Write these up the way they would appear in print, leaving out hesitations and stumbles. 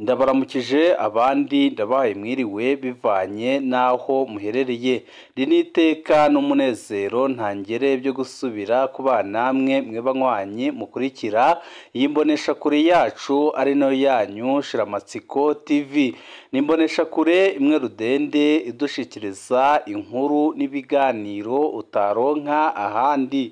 Ndabaramukije abandi ndabahaye mwiriwe bivanye n'aho muherereye. Ndi n'iteka n'umunezero ntangere byo gusubira kubana namwe mwe banywanyi mukurikira iyi mboneshakure yacu ari nayo yanyu Shiramatsiko TV. Ni imboneshakure imwe rudende idushikiriza inkuru n'ibiganiro utaronka ahandi.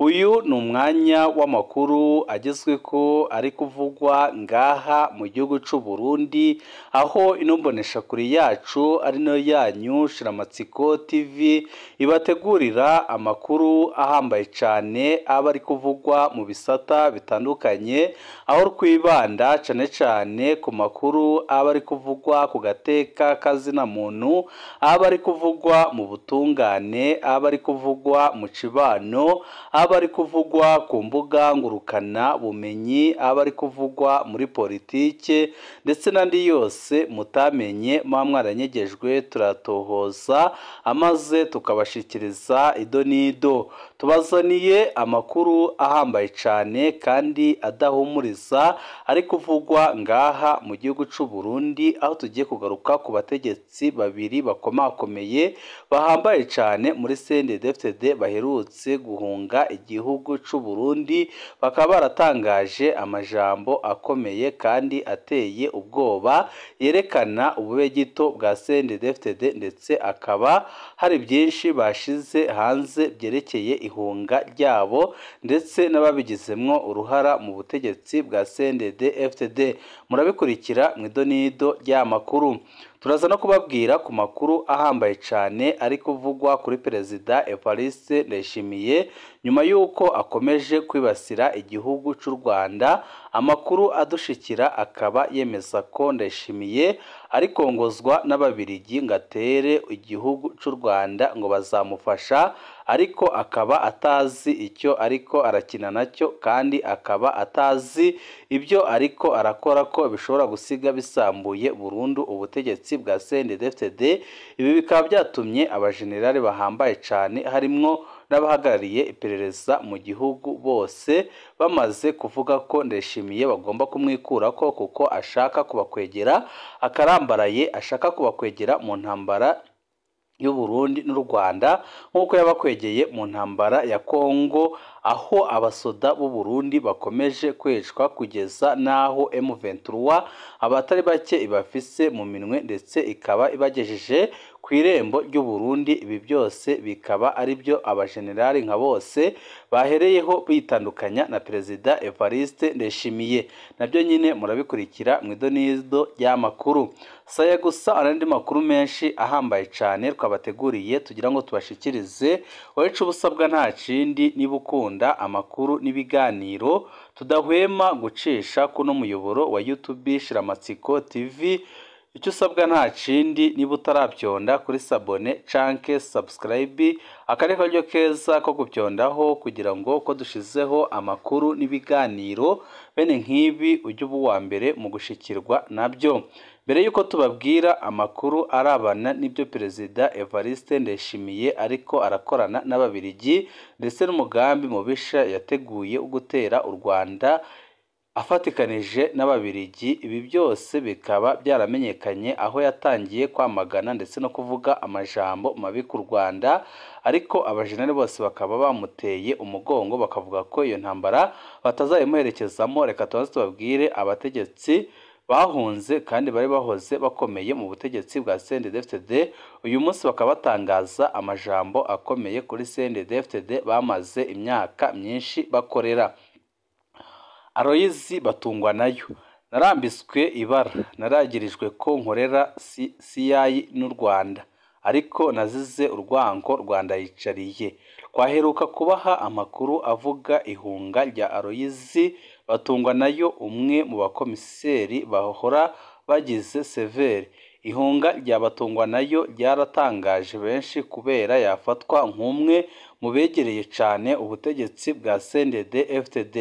Uyu ni umwanya w'amakuru agezweko ari kuvugwa ngaha mu gihugu c'u Burundi, aho ino mboneshakure yacu ari nayo yanyu Shiramatsiko TV ibategurira amakuru ahambaye cane aba ari kuvugwa mu bisata bitandukanye, aho twibanda cane cane ku makuru aba ari kuvugwa ku gateka kazina muntu, aba ari kuvugwa mu butungane, aba ari kuvugwa mu cibano, aba ari kuvugwa ku mbuga ngurukana bumenyi, aba ari kuvugwa muri politike ndetse n'andi yose mutamenye muba mwaranyegejwe, turatohoza amaze tukabashikiriza ido n'ido. Tubazaniye amakuru ahambaye cane kandi adahumuriza ari kuvugwa ngaha mu gihugu c'u Burundi, aho tugiye kugaruka ku bategetsi babiri bakomakomeye bahambaye cane muri CNDD-FDD baherutse guhunga igihugu c'u Burundi, bakaba baratangaje amajambo akomeye kandi ateye ubwoba yerekana ububegito bwa CNDD-FDD, ndetse akaba hari byinshi bashize hanze byerekeye ihunga ryabo ndetse n'ababigizemwo uruhara mu butegetsi bwa CNDD-FDD. Murabikurikira mu idonido ry'amakuru. Turaza no kubabwira ku makuru ahambaye cane ari kuvugwa kuri Perezida Evariste Ndayishimiye nyuma y'uko akomeje kwibasira igihugu c'u Rwanda. Amakuru adushikira akaba yemeza ko Ndayishimiye ari kongozwa n'Ababirigi ngo atere igihugu c'u Rwanda ngo bazamufasha, ariko akaba atazi icyo ariko arakina nacyo, kandi akaba atazi ibyo ariko arakora ko bishobora gusiga bisambuye burundu ubutegetsi bwa CNDD-FDD. Ibi bikaba byatumye abajenerali bahambaye cane harimwo n'abahagarariye iperereza mu gihugu bose bamaze kuvuga ko Ndayishimiye bagomba kumwikurako kuko ashaka kubakwegera akarambaraye, ashaka kubakwegera mu ntambara y'u Burundi n'u Rwanda nk'uko yabakwegeye mu ntambara ya Kongo, aho abasoda b'u Burundi bakomeje kwicwa kugeza n'aho M23 abatari bake ibafise mu minwe ndetse ikaba ibagejeje ku irembo ry'u Burundi. Ibi byose bikaba ari byo abajenerali nka bose bahereyeho bitandukanya na Perezida Evariste Ndayishimiye. Nabyo nyine murabikurikira mu idonido ry'amakuru. Saya gusa arandi makuru menshi ahambaye cane twabateguriye tugira ngo tubashikirize. Wacu ubusabwa nta kindi, niba ukunda amakuru n'ibiganiro tudahwema gucisha kuno muyoboro wa YouTube Shiramatsiko TV, icyo usabwa nta kindi, niba utarabyonda kuri sabone canke subscribe, akari karyo keza ko gubyondaho kugira ngo ko dushizeho amakuru n'ibiganiro bene nk'ibi ujye uba uwa mbere mu gushikirwa nabyo. Mbere yuko tubabwira amakuru arabana n'ibyo Perezida Evariste Ndayishimiye ariko arakorana n'Ababirigi ndetse n'umugambi mubisha yateguye wo gutera u Rwanda afatikanije n'Ababirigi, ibi byose bikaba byaramenyekanye aho yatangiye kwamagana ndetse no kuvuga amajambo mabi ku Rwanda, ariko abajenali bose bakaba bamuteye umugongo bakavuga ko iyo ntambara batazayimuherekezamo. Reka tubanze tubabwire abategetsi bahunze kandi bari bahoze bakomeye mu butegetsi bwa CNDD-FDD, uyu munsi bakaba batangaza amajambo akomeye kuri CNDD-FDD bamaze imyaka myinshi bakorera. Aloyizi Batungwanayo: narambiswe ibara, naragirijwe ko nkorera CI n'u Rwanda, ariko nazize urwango Rwanda yicariye. Twaheruka kubaha amakuru avuga ihunga rya Aloyizi Batungwanayo, umwe mu bakomiseri bahora bagize Severe. Ihunga rya Batungwanayo ryaratangaje benshi kubera yafatwa nk'umwe mu begereye cane ubutegetsi bwa CNDD-FDD.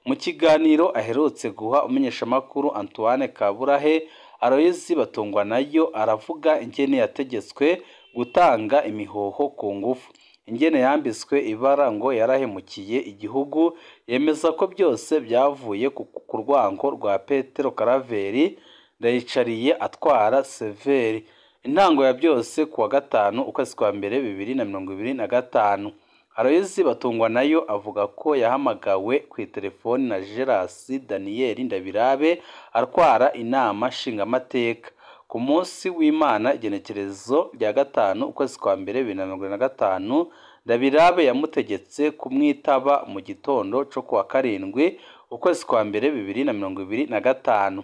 Mu kiganiro aherutse guha umumenyeshamakuru Antoine Kaburahe, Aloyizi Batungwanayo aravuga ingene yategetswe gutanga imihoho ku ngufu, ingene yambitswe ibara ngo yarahemukiye igihugu, yemeza ko byose byavuye ku rwango rwa Petero Karaveri Ndayicariye atwara Severi. Intango ya byose kuwa gatanu ukwezi kwa mbere 2025, Aloys Batungwanayo avuga ko yahamagawe kw'iterefoni na Geras Daniel Ndabirabe atwara inama nshingamateka. Ku munsi w'Imana igenekerezo rya gatanu ukwezi kwa mbere 2025, Ndabirabe yamutegetse kumwitaba mu gitondo co kuwa karindwi ukwezi kwa mbere 2025.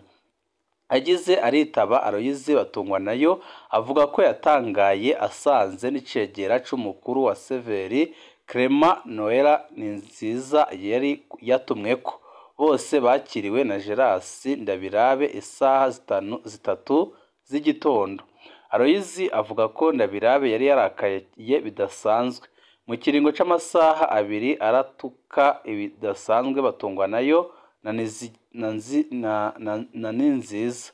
Agize aritaba, Aloys Batungwanayo avuga ko yatangaye asanze n'icegera c'umukuru wa Severi Clement Noella Ninziza yari yatumweko. Bose bakiriwe na Geras Ndabirabe isaha 3 z'igitondo. Aloys avuga ko Ndabirabe yari yarakaye bidasanzwe. Mu kiringo c'amasaha 2 aratuka ibidasanzwe Batungwanayo na Ninziza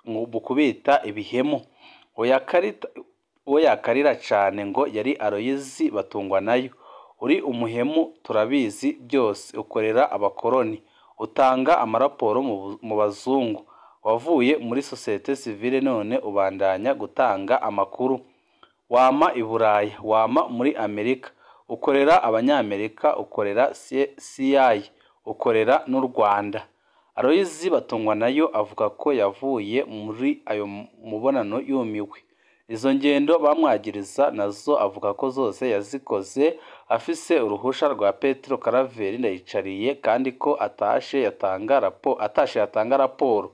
mu kubita ibihemu. Uwo yakarira cane ngo yari Aloys Batungwanayo. Uri umuhemu turabizi byose, ukorera abakoroni, utanga amaraporo mu bazungu, wavuye muri societe civile none ubandanya gutanga amakuru, wama i Buraya, wama muri Amerika, ukorera abanyamerika, ukorera CIA, ukorera n'u Rwanda. Aloys Batungwanayo avuga ko yavuye muri ayo mubonano yumiwe. Izo ngendo bamwagiriza nazo avuga ko zose yazikoze afise uruhusha rwa Petero Karaveri Ndayicariye kandi ko atashe yatanga raporo.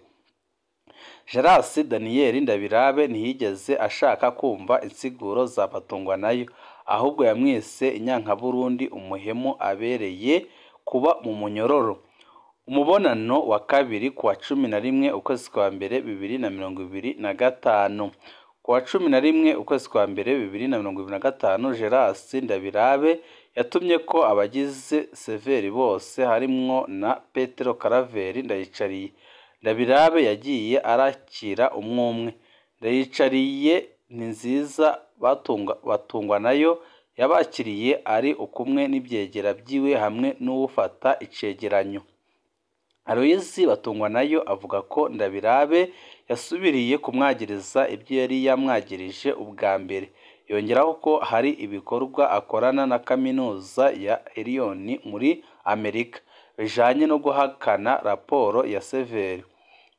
Geras Daniel Ndabirabe ntiyigeze ashaka kumva insiguro za Batungwanayo, ahubwo yamwise inyankaburundi, umuhemu abereye kuba mu munyororo. Umubonano wa kabiri kuwa 11 ukwezi kwa mbere 2025. Kuwa 11 ukwezi kwa mbere 2025, Geras Ndabirabe yatumye ko abagize Severi bose harimwo na Petero Karaveri Ndayicariye. Ndabirabe yagiye arakira umwumwe. Ndayicariye Ninziza Batungwanayo yabakiriye ari ukumwe n'ibyegera byiwe hamwe n'uwufata icegeranyo. Aloys Batungwanayo avuga ko Ndabirabe yasubiriye kumwagiriza ibyo yari yamwagirije ubwa mbere. Yongeraho ko hari ibikorwa akorana na kaminuza ya Illinois muri Amerika bijanye no guhakana raporo ya Severi.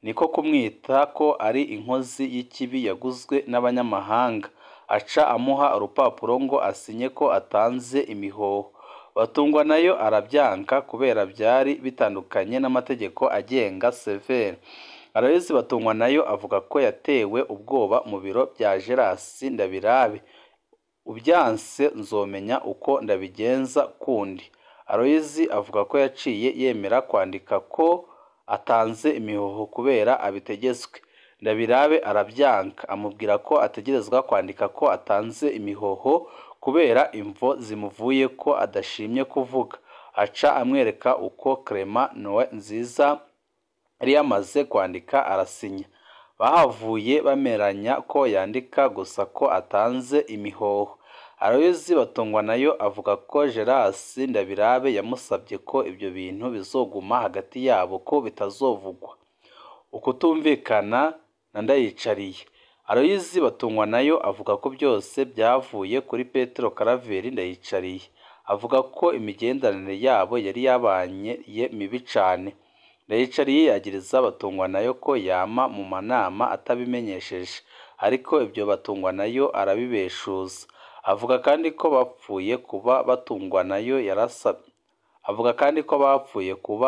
Niko kumwita ko ari inkozi y'ikibi yaguzwe n'abanyamahanga, aca amuha urupapuro ngo asinye ko atanze imihoho. Batungwanayo arabyanka kubera byari bitandukanye n'amategeko agenga Severi. Aloys Batungwanayo avuga ko yatewe ubwoba mu biro bya Geras Ndabirabe. Ubyanse nzomenya uko ndabigenza kundi. Aloys avuga ko yaciye yemera kwandika ko atanze imihoho kubera abitegetswe. Ndabirabe arabyanka, amubwira ko ategerezwa kwandika ko atanze imihoho kubera imvo zimuvuye ko adashimye kuvuga. Aca amwereka uko Clement Noella Nziza yari yamaze kwandika arasinya. Bahavuye bameranya ko yandika gusa ko atanze imihoho. Aloys Batungwanayo avuga ko Geras Ndabirabe yamusabye ko ibyo bintu bizoguma hagati yabo ko bitazovugwa. Ukutumvikana na Ndayicariye. Aloys Batungwanayo avuga ko byose byavuye kuri Petero Karaveri Ndayicariye. Avuga ko imigenderanire yabo yari yabanye mibi cane. Ndayicariye yagiriza Batungwanayo ko yama mu manama atabimenyesheje, ariko ibyo Batungwanayo arabibeshuza. Avuga kandi ko bapfuye kuba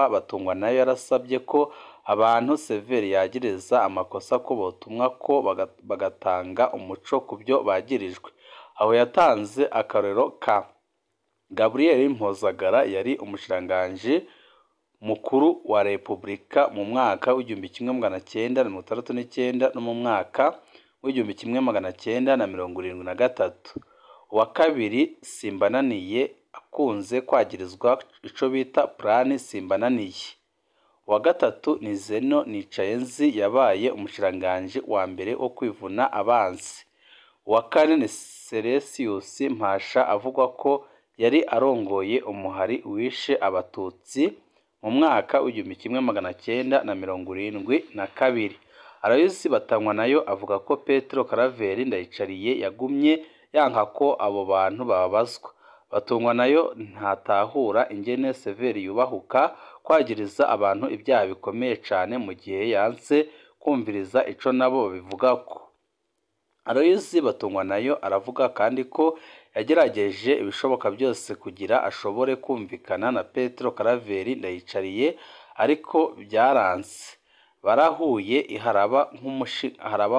Batungwanayo yarasabye ko abantu Severi yagiriza amakosa ko botumwa ko bagatanga umuco ku byo bagirijwe. Aho yatanze akarorero ka Gabriel Mpozagara yari umushikiranganji mukuru wa Repubulika mu mwaka w'1969 no mu mwaka w'1973. Uwa kabiri Simbananiye akunze kwagirizwa ico bita Plan Simbananiye. Uwa gatatu ni Zeno Nicayenzi yabaye umushikiranganji wa mbere wo kwivuna abansi. Uwa kane ni Celesius Mpasha avugwa ko yari arongoye umuhari wishe abatutsi mu mwaka w'1972. Aloys Batangwanayo avuga ko Petero Karaveri Ndayicariye yagumye yanka ko abo bantu babazwa. Batungwanayo ntatahura ingene Severi yubahuka kwagiriza abantu ibyaha bikomeye cane mu gihe yanse kumviriza ico nabo babivugako. Aloys Batungwanayo aravuga kandi ko yagerageje ibishoboka byose kugira ashobore kumvikana na Petero Karaveri Ndayicariye, ariko byaranse. Barahuye haraba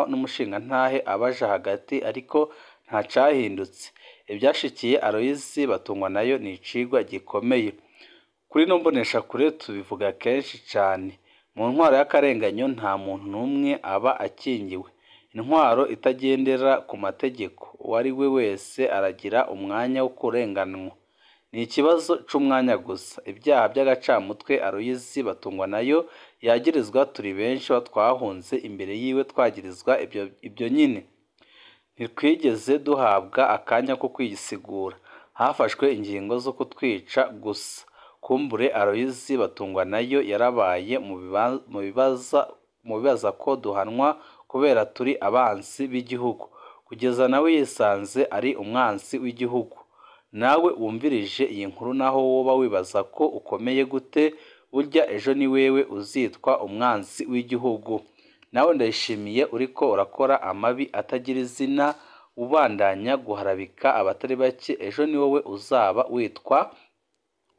n'umushingantahe abaja hagati, ariko nta cahindutse. Ivyashikiye Aloys Batungwanayo ni icigwa gikomeye. Kuri ino mboneshakure tubivuga kenshi cane, mu ntwaro y'akarenganyo nta muntu n'umwe aba akingiwe. Intwaro itagendera ku mategeko, uwo ari we wese aragira umwanya wo kurenganwa. Ni ikibazo c'umwanya gusa. Ibyaha by'agacamutwe Aloys Batungwanayo yagirizwa, turi benshi twahunze imbere yiwe twagirizwa ibyo nyine. Ntitwigeze duhabwa akanya ko kwisigura, hafashwe ingingo zo kutwica gusa. Kumbure Aloys Batungwanayo yarabaye mu bibaza ko duhanwa kubera turi abansi b'igihugu, kugeza nawe yisanze ari umwansi w'igihugu. Nawe wumvirije iyi nkuru, naho woba wibaza ko ukomeye gute, burya ejo ni wewe uzitwa umwansi w'igihugu. Nawe Ndayishimiye uriko urakora amabi atagira izina, ubandanya guharabika abatari bake, ejo ni wowe uzaba witwa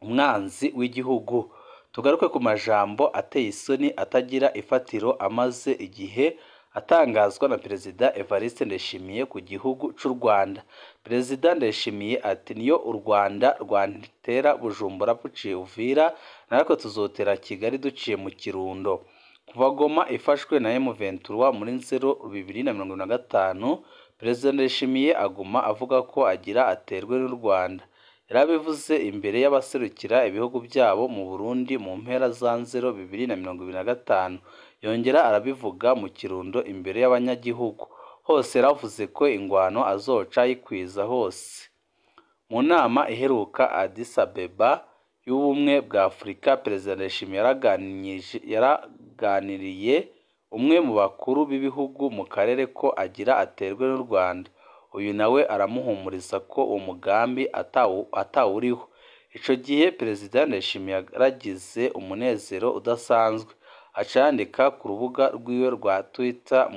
umwanzi w'igihugu. Tugaruke ku majambo ateye isoni atagira ifatiro amaze igihe atangazwa na Perezida Evariste Ndayishimiye ku gihugu c'u Rwanda. Perezida Ndayishimiye ati: niyo u Rwanda rwantera Bujumbura buciye Uvira, natwe tuzotera Kigali duciye mu Kirundo. Kuva Goma ifashwe na M23 muri Nzero 2025, Perezida Ndayishimiye aguma avuga ko agira aterwe n'u Rwanda. Yarabivuze imbere y'abaserukira ibihugu byabo mu Burundi mu mpera za Nzero 2025, yongera arabivuga mu Kirundo imbere y'abanyagihugu. Hose yaravuze ko ingwano azoca ayikwiza hose. Mu nama iheruka Addis Abeba y'Ubumwe bwa Afurika, Perezida Ndayishimiye yaraganiriye umwe mu bakuru b'ibihugu mu karere ko agira aterwe n'u Rwanda. Uyu nawe aramuhumuriza ko uwo mugambi atawuriho. Ico gihe Perezida Ndayishimiye yaragize umunezero udasanzwe, aca yandika ku rubuga rwiwe rwa Twitter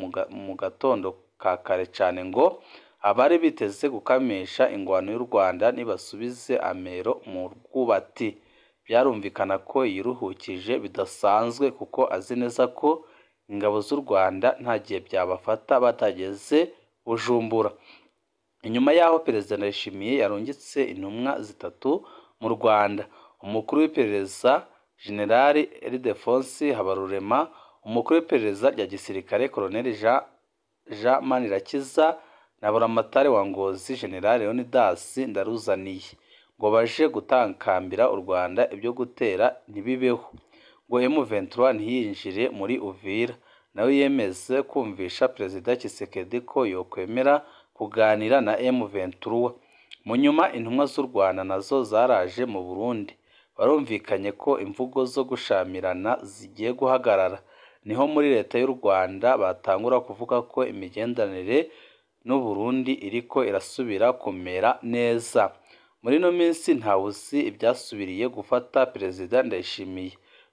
mu gatondo ka kare cane ngo: abari biteze gukamisha ingwano y'u Rwanda nibasubize amero mu rwubati. Byarumvikana ko yiruhukije bidasanzwe, kuko azi neza ko ingabo z'u Rwanda nta gihe byabafata batageze Bujumbura. Inyuma y'aho Perezida Ndayishimiye yarungitse intumwa zitatu mu Rwanda: umukuru w'iperereza General Ildefonse Habarurema, umukuru w'iperereza rya gisirikare Colonel Jean Manirakiza na Buramatari wa Ngozi General Leonidas Ndaruzaniye, ngo baje gutakambira u Rwanda ibyo gutera ntibibeho, ngo M23 ntiyinjire muri Uvira. Nawe yemeze kumvisha Perezida Tshisekedi ko yokwemera kuganira na M23. Mu nyuma intumwa z'u Rwanda nazo zaraje mu Burundi, barumvikanye ko imvugo zo gushamirana zigiye guhagarara. Niho muri leta y'u Rwanda batangura kuvuga ko imigenderanire n'u Burundi iriko irasubira kumera neza. Muri ino minsi ntawuzi ibyasubiriye gufata Perezida Ndayishimiye.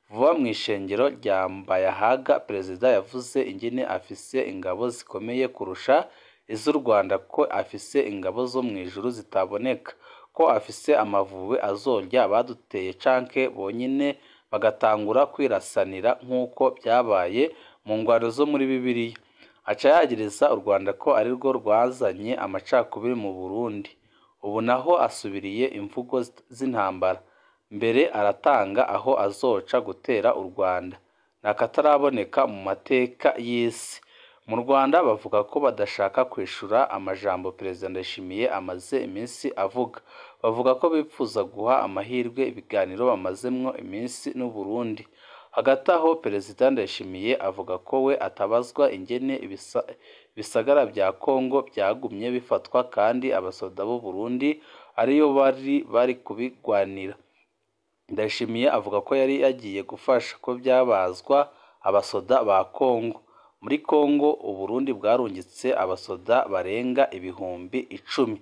Vuba mu ishengero rya Mbayahaga, Perezida yavuze ingene afise ingabo zikomeye kurusha iz'u Rwanda, ko afise ingabo zo mu ijuru zitaboneka, ko afise amavubi azorya abaduteye canke bonyine bagatangura kwirasanira nk'uko byabaye mu ngwano zo muri Bibiliya. Aca yagiriza u Rwanda ko arirwo rwazanye amacakubiri mu Burundi. Ubu naho asubiriye imvugo z'intambara, mbere aratanga aho azoca gutera u Rwanda. Ni akataraboneka mu mateka y'isi. Mu Rwanda bavuga ko badashaka kwishura amajambo Perezida Ndayishimiye amaze iminsi avuga. Bavuga ko bipfuza guha amahirwe ibiganiro bamazemwo iminsi n'u Burundi. Hagati aho Perezida Ndayishimiye avuga ko we atabazwa ingene ibisagara bya Kongo byagumye bifatwa kandi abasoda b'u Burundi ariyo bari bari kubigwanira. Ndayishimiye avuga ko yari yagiye gufasha, ko byabazwa abasoda ba Kongo. Muri Kongo Uburundi bwarungitse abasoda barenga 10,000.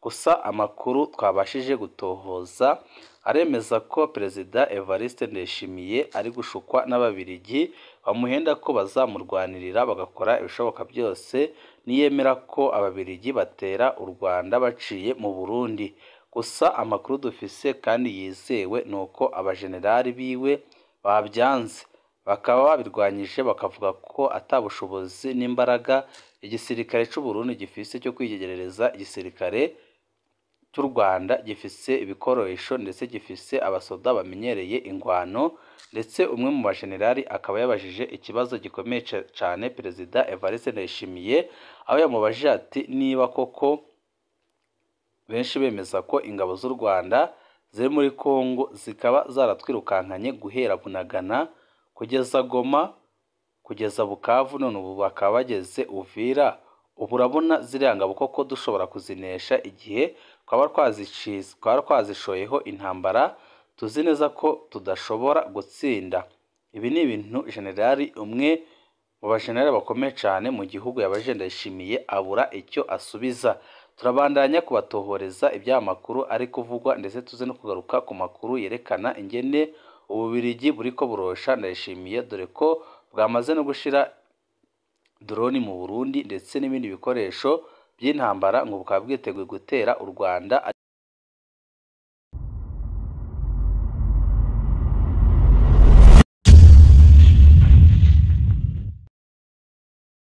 Gusa amakuru twabashije gutohoza aremeza ko Perezida Evariste Ndayishimiye ari gushukwa n'Ababirigi bamuhenda ko bazamurwanirira bagakora ibishoboka byose niyemera ko Ababirigi batera u Rwanda baciye mu Burundi. Gusa amakuru dufise kandi yizewe ni uko abajenerali biwe babyanze, bakaba babirwanyije bakavuga ko ata bushobozi n'imbaraga igisirikare c'u Burundi gifise cyo kwiyegereza igisirikare cy'u Rwanda gifise ibikoresho ndetse gifise abasoda bamenyereye ingwano. Ndetse umwe mu bajenerali akaba yabajije ikibazo gikomeye cane Perezida Evariste Ndayishimiye, aho yamubajije ati niba koko benshi bemeza ko ingabo z'u Rwanda ziri muri Kongo zikaba zaratwirukankanye guhera Bunagana kugeza Goma kugeza Bukavu, none ubu bakaba bageze Uvira, ubu urabona ziriya ngabo koko dushobora kuzinesha igihe twaba twazishoyeho intambara tuzi neza ko tudashobora gutsinda. Ibi ni ibintu generali umwe mu bajenerali bakomeye cyane mu gihugu yabajije Ndayishimiye abura icyo asubiza. Turabandanya kubatohoreza iby'aya makuru ari kuvugwa, ndetse tuze no kugaruka ku makuru yerekana ingene Ububirigi buriko burosha Ndayishimiye, dore ko bwamaze no gushira drone mu Burundi ndetse n'ibindi bikoresho by'intambara ngo bukaba bwiteguye gutera u Rwanda.